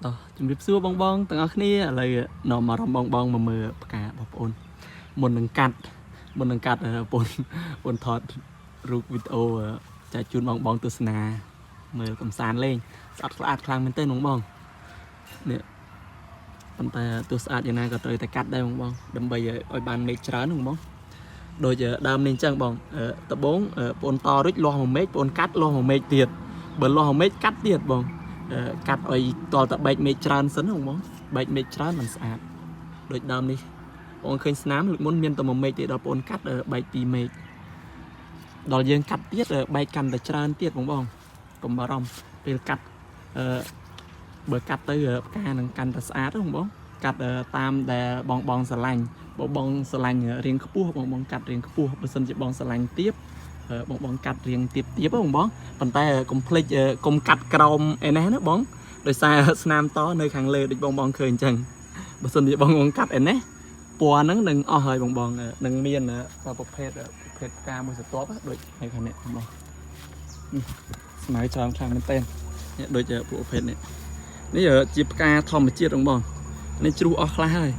តោះជំរាបសួរបងបងទាំងអស់គ្នាឥឡូវនាំអារម្មណ៍បងបងមកមើលផ្ការបស់បងមុននឹងកាត់មុននឹងកាត់បងបងថតរូបវីដេអូចែកជូនបងបងទស្សនាមើលកំសាន្តលេងស្អាតស្អាតខ្លាំងមែនទែនបងបងនេះប៉ុន្តែទោះស្អាតយ៉ាងណាក៏ត្រូវតែកាត់ដែរបងបងដើម្បីឲ្យបានមេឃច្រើនបងបងដូចដើមនេះអញ្ចឹងបងដបងបងតរួចលាស់មួយមេឃបងកាត់លាស់មួយមេឃទៀតបើលាស់មួយមេឃកាត់ទៀតបង កាត់ឲ្យតលតបែកមេឃច្រើនសិនហ្នឹងបងបែកមេឃច្រើនมันស្អាតដូចដើមនេះបងឃើញស្នាមលើកមុនមានតែមួយមេឃទេដល់បងកាត់បែកពីរមេឃដល់យើងកាត់ទៀតបែកកាន់តែច្រើនទៀតបងបងកុំបារម្ភពេលកាត់អឺបើកាត់ទៅផ្កានឹងកាន់តែស្អាតហ្នឹងបងកាត់តាមដែលបងបងស្រឡាញ់បើបងស្រឡាញ់រៀងខ្ពស់បងបងកាត់រៀងខ្ពស់បើសិនជាបងស្រឡាញ់ទៀបបងបងកាត់រៀងទៀបទៀបបងបងប៉ុន្តែកុំភ្លេចកុំកាត់ក្រោមឯនេះណាបង ដោយសារស្នាមតនៅខាងលើដូចបងបងឃើញអញ្ចឹងបើសិនជាបងបងកាត់ឯនេះពណ៌ហ្នឹងនឹងអស់ហើយបងបងនឹងមានប្រភេទប្រភេទផ្កាមួយស្រទាប់ដូចនៅខាងនេះបងនេះស្មៅច្រើនខ្លាំងមែនទែននេះដូចពួកប្រភេទនេះនេះជាផ្កាធម្មជាតិបងបងនេះជ្រុះអស់ខ្លះហើយ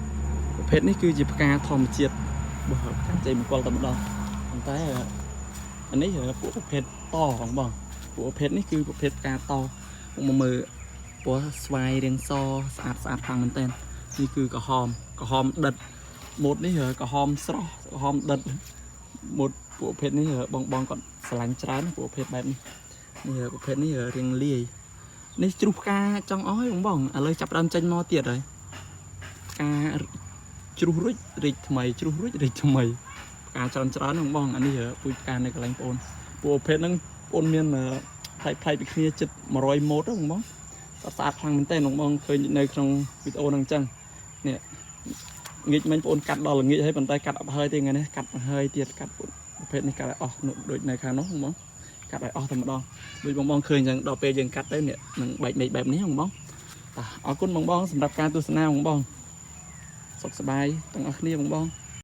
ប្រភេទនេះគឺជាផ្កាធម្មជាតិរបស់ផ្កាជ័យមង្គលតែម្ដងប៉ុន្តែអានេះពួកប្រភេទតបងបងពួកប្រភេទនេះគឺប្រភេទផ្កាតបងមកមើល ពណ៌ស្វាយរាងសស្អាតស្អាតខ្លាំងមែនទែននេះគឺក្រហមក្រហមដិតម៉ូតនេះក្រហមស្រស់ក្រហមដិតម៉ូតពួកប្រភេទនេះបងបងគាត់ស្រឡាញ់ច្រើនពួកប្រភេទបែបនេះនេះប្រភេទនេះរាងលាយនេះជ្រុះផ្កាចង់អស់ហើយបងបងឥឡូវចាប់ដើមចេញមកទៀតហើយផ្កាជ្រុះរួចរីកថ្មីជ្រុះរួចរីកថ្មីផ្កាច្រើនច្រើនបងបងអានេះពូជផ្កានៅកន្លែងបងពួកប្រភេទហ្នឹងបងមានប្លែកប្លែកពីគ្នាជិត100ម៉ូតបងបង ស្អាតស្អាតខ្លាំងមែនទែនបងបងឃើញនៅក្នុងវីដេអូហ្នឹងអញ្ចឹងនេះងាកមិញបងអូនកាត់ដល់ល្ងាចហើយប៉ុន្តែកាត់អត់ហើយទេថ្ងៃនេះកាត់មកហើយទៀតកាត់ប្រភេទនេះកាត់ឲ្យអស់ដូចនៅខាងនោះបងបងកាត់ឲ្យអស់តែម្ដងដូចបងបងឃើញអញ្ចឹងដល់ពេលយើងកាត់ទៅនេះនឹងបែកមេឃបែបនេះបងបងតាអរគុណបងបងសម្រាប់ការទស្សនាបងបងសុខសប្បាយទាំងអស់គ្នាបងបង។